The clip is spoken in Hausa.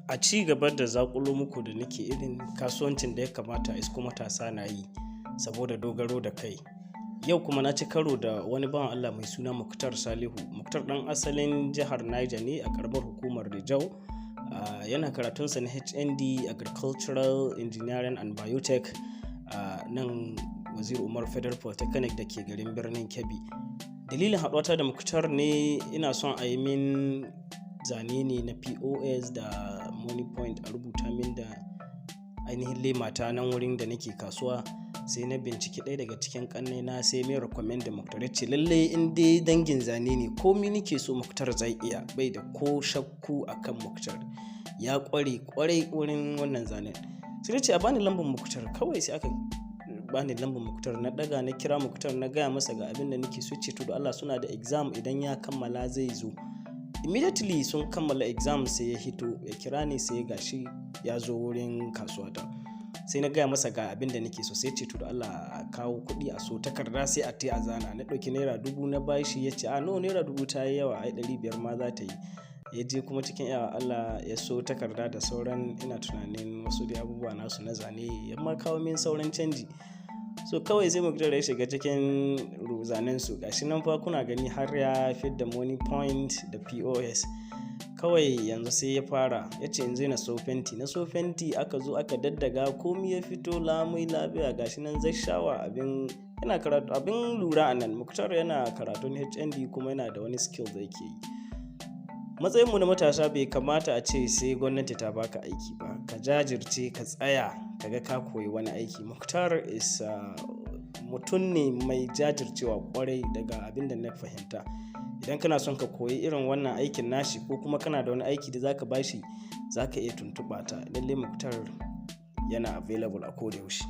A ci gaba da zaƙulo muku da nake irin kasuwancin da ya kamata isko matasa na yi saboda dogaro da kai. Yau kuma na ci karo da wani bawan Allah mai suna Muktar Salihu. Muktar ɗan asalin jihar Niger ne a ƙaramar hukumar Rijau. Yana karatunsa na HND Agricultural Engineering and Biotech a nan Waziri Umar Federal Polytechnic da ke garin birnin Kebbi. Dalilin haɗuwata da Muktar ne, ina son a yi min zane ne na POS da Moniepoint, a rubuta min da ainihin lema ta nan wurin da nake kasuwa. Sai na binciki ɗaya daga cikin ƙannaina, sai mai recommend da Muktar. Ya ce lallai in dai dangin zane ne, komi nake so Muktar zai iya, bai da ko shakku akan Muktar. Ya ƙware ƙwarai wurin wannan zanen. Sai na ce a bani lambar Muktar kawai. Sai aka bani lambar Muktar, na ɗaga na kira Muktar, na gaya masa ga abin da nake so. Ce to, da Allah suna da exam, idan ya kammala zai zo. Immediately sun kammala exam sai ya hito ya kira ni, sai gashi ya zo wurin kasuwa ta. Sai na gaya masa ga abin da nake so, sai ya ce to, da Allah a kawo kuɗi a so takarda, sai a tai a zana. Na ɗauki ₦1,000 na bashi, ya ce a no, ₦1,000 ta yi yawa, ai 500 ma za ta yi. Ya je kuma cikin ikon Allah ya so takarda da sauran, ina tunanin, wasu dai abubuwa nasu na zane, ya ma kawo min sauran canji. So kawai sai Muktar ya shiga cikin zanen su. Gashi nan fa kuna gani har ya fidda Moniepoint da POS. Kawai yanzu sai ya fara, ya ce in je na so fenti. Na so fenti, aka zo aka daddaga, komi ya fito lami lafiya. Gashi nan zai shawa abin yana karatu. Abin lura a nan, Muktar yana karatun HND kuma yana da wani skill da yake yi. Matsayin mu na matasa bai kamata a ce sai gwamnati ta baka aiki ba. Ka jajirce, ka tsaya ka ga ka koyi wani aiki. Muktar is mutum ne mai jajircewa ƙwarai daga abin da na fahimta. Idan kana son ka koyi irin wannan aikin nashi ko kuma kana da wani aiki da za ka ba shi, za ka iya tuntuɓa ta. Lallai Muktar yana available a ko da yaushe.